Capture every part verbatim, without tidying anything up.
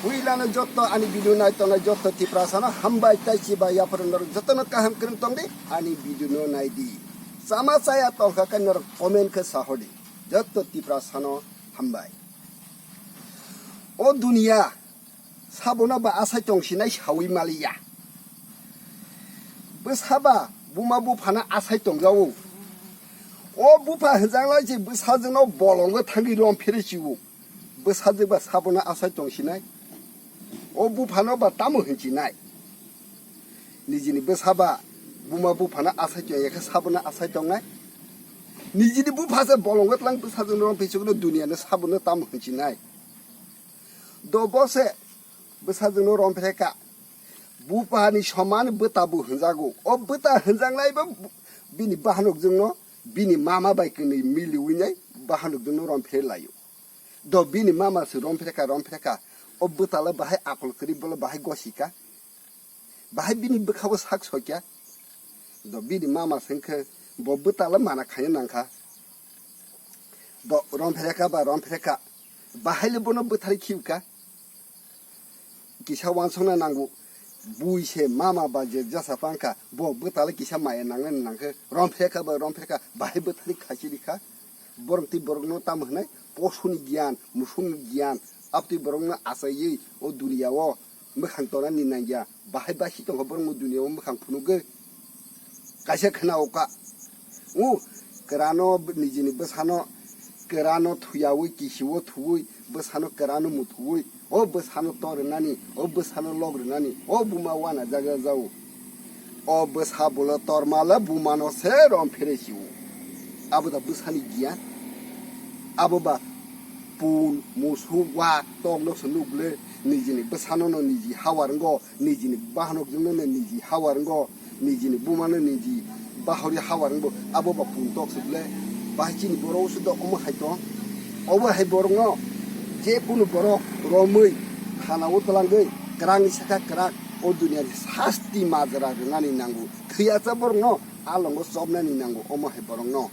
Puilano jotto ani video nai tongnai jotto Tiprasano hambai tei chibai yaphuru norok jottono kaham kwrwng tongdi ani video no naidi. Chama chaya tongkha khe norok comment khe sahordi. Jotto Tiprasano hambai. O duniya sabono ba asai tongsinai sawi maliya. Bwsaba buma buphano asai tongjago. O bupha hwnjaknai je bwsajwkno bolongo thangwi rom phere chiwo. Bwsajwk ba sabono asai tongsinai. O buphano ba tamo hinsinai. Nijini bwsaba buma buphano asai tongya khe sabono asai tongnai. Nijini bupha se bolongo tlang bwsajwkno rom phere chiwo duniano sabono tamo hinsinai. Do bo se bwsajwkno rom phere kha. Buphani soman bwta bo hwnjago. O bwta hwnjaknai bo bini bahanokjwkno bini mama bai kwnwi miliwi nai bahanokjwkno rom phere laio. Do bini mama se rom phere kha, rom phere kha. O bwtala bahai akol kwrwi bole bahai gosi kha. Bahai bini bwkhao sak soi kha. Do bini mama se wngkhe bo bwtala mana khaina nang kha. Do rom phere kha ba rom phere kha. Bahai le bono bwthari khiu kha. Kisa wansukna nango. Bui se mama ba je jasa pangkha, bo bwtala kisa maya nangnani nangkhe, rom phere kha ba rom phere kha, bahai bwthari khachiri kha. Borok twi borokno tamo hwnai, posoni giyan, musukni giyan, abtwi borokno achaiwi o duniya o mwkhang tonani nangya, bahai basi tongkha borokno duniya o mwkhang phunukgwi. Kaisa khna o ka. U, kwrano nijini bwsano, kwrano thuyawi, kisiwo thuwi, bwsano kwrano muthuwi, o bwsano tor rwnani, o bwsano lok rwnani, o buma wana jaga jao. O bwsa bwla tormala bumano se rom phere siwo. Abo da bwsani giyan. Abo ba pun, musu, wak, tok no se nukle, nijini bwsano no niji hawar ngo, nijini bahanok jwngno no niji hawar ngo, nijini bumano niji bahori hawar ngo, abo ba pun tok se ble. Bahai chini borok se do omo hai tong. Obo hai borok no je kunu borok romwi thana o twlangwi kwrangni saka kwrak o duniya ni sasti majra rwnani nango. Thwiyacha borok no alongo chobnani nango omo hai borok no.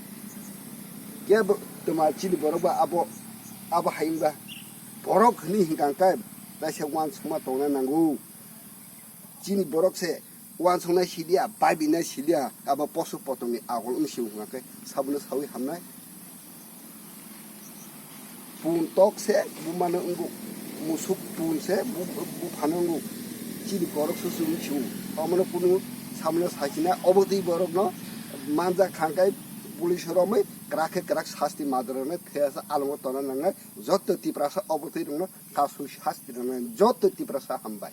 Kebo twma chini borok ba abo, abo hai wngba borok hwnwi hwnkha khe taisa uansukma tongna nango. Chini borok se uansuknai siliya, baibinai siliya, abo posu potongni agol wng si wngkha khe sabono sawi hamnai. Pun tok se bumano wngo, musuk pun se bu-, buphano wngo. Chini borok susu wng si wng. Omono kunu samono sachina, obo twi borokno manjak kha khe police romwi kwrak khe kwrak sasti madrone thesa alongo tona nangnai. Jotto Tiprasa obo twi rokno kasu sasti rwnai. Jotto Tiprasa hambai.